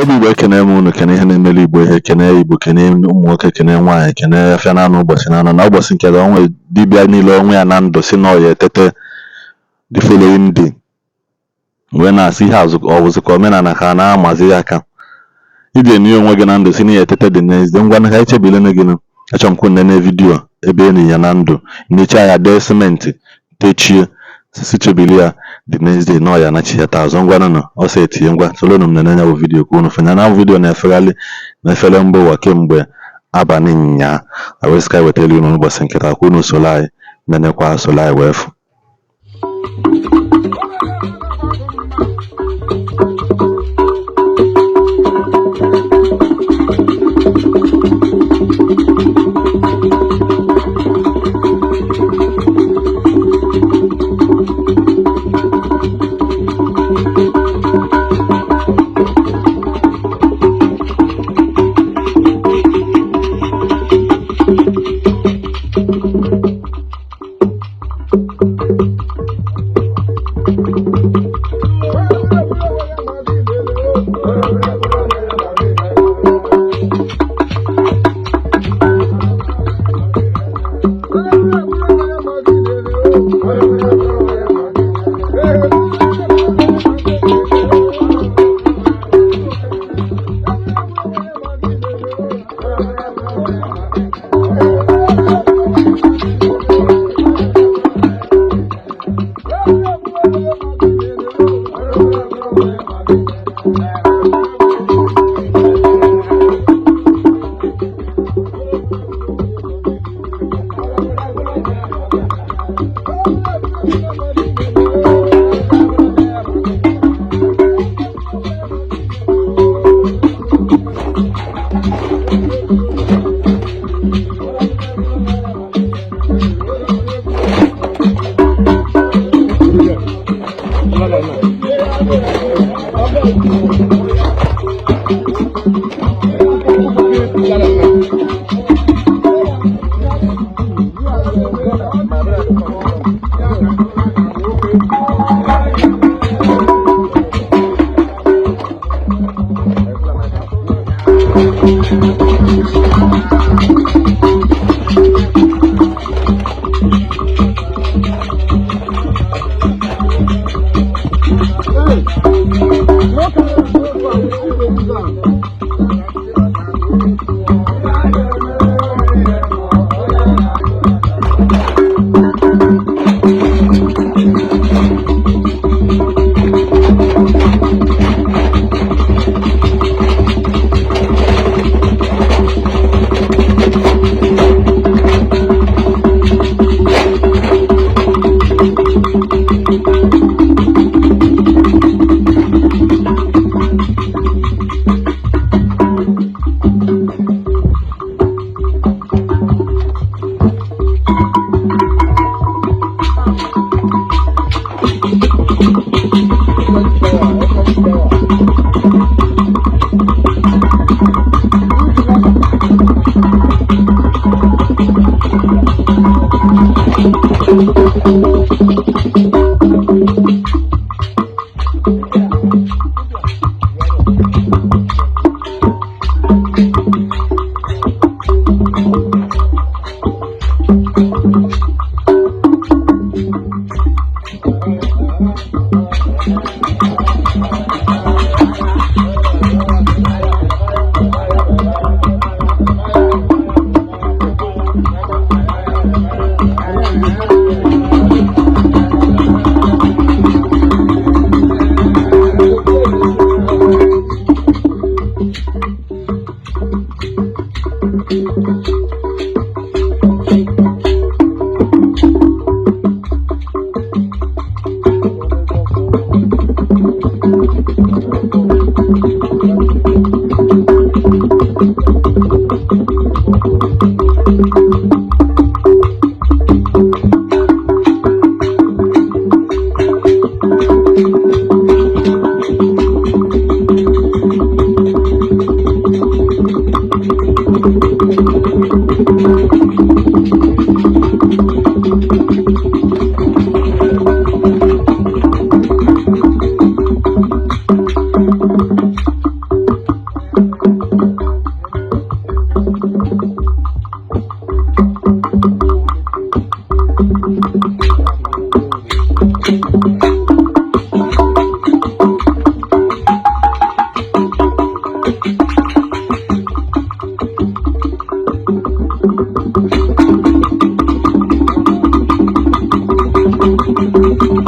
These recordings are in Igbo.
Obi Igbo, ekene m unu, kene ihe na-emeli Igbo, ihe kene Igbo, kene ụmụ nwoke, kene nwaanyị, kene afịa na anụ ụbọchị na anọ na ụbọchị nke onwe dibịa niile onwe ya na ndụ si na ọya etete the following day wee na-asị ihe azụ ọ bụzikwa omenala ka a na-amazi ya aka iji enye onwe gị na ndụ si na ya etete the next day. Ngwa ka echebilene gị, achọrọ m ka unu nene vidiyo ebe enyi ya na ndụ necha ya dee simenti techie sisi chebili ya the next day na ọya anachighata azụ. Ngwanụnụ ọsọ etinye, ngwa solonu m nene ya bụ vidiyo ka unu fụnya na vidiyo na-efegharị na-efere mba ụwa kemgbe abalị nyaa awesị ka wetara unu n'ụbọchị nke taa ka unu soro anyị nenekwa, soro anyị wee fụ. Thank you.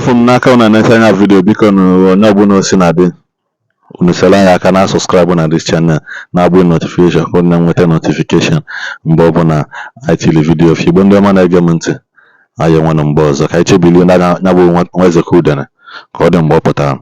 Afọ m n'aka unu na-enete anya video. Biko nụ, onye ọbụla o si na dị unu sere anyị aka na subscribe na this channel, na-abụ notification ka unu na-enweta notification mgbe ọbụla anyị tiri video. Igbo ndị ọma na-ege m ntị, anyị enwenụ mgbe ọzọ ka anyị chebilie na ya bụ nwa eze ka udene ka ọ dị mgbe ọ pụtara.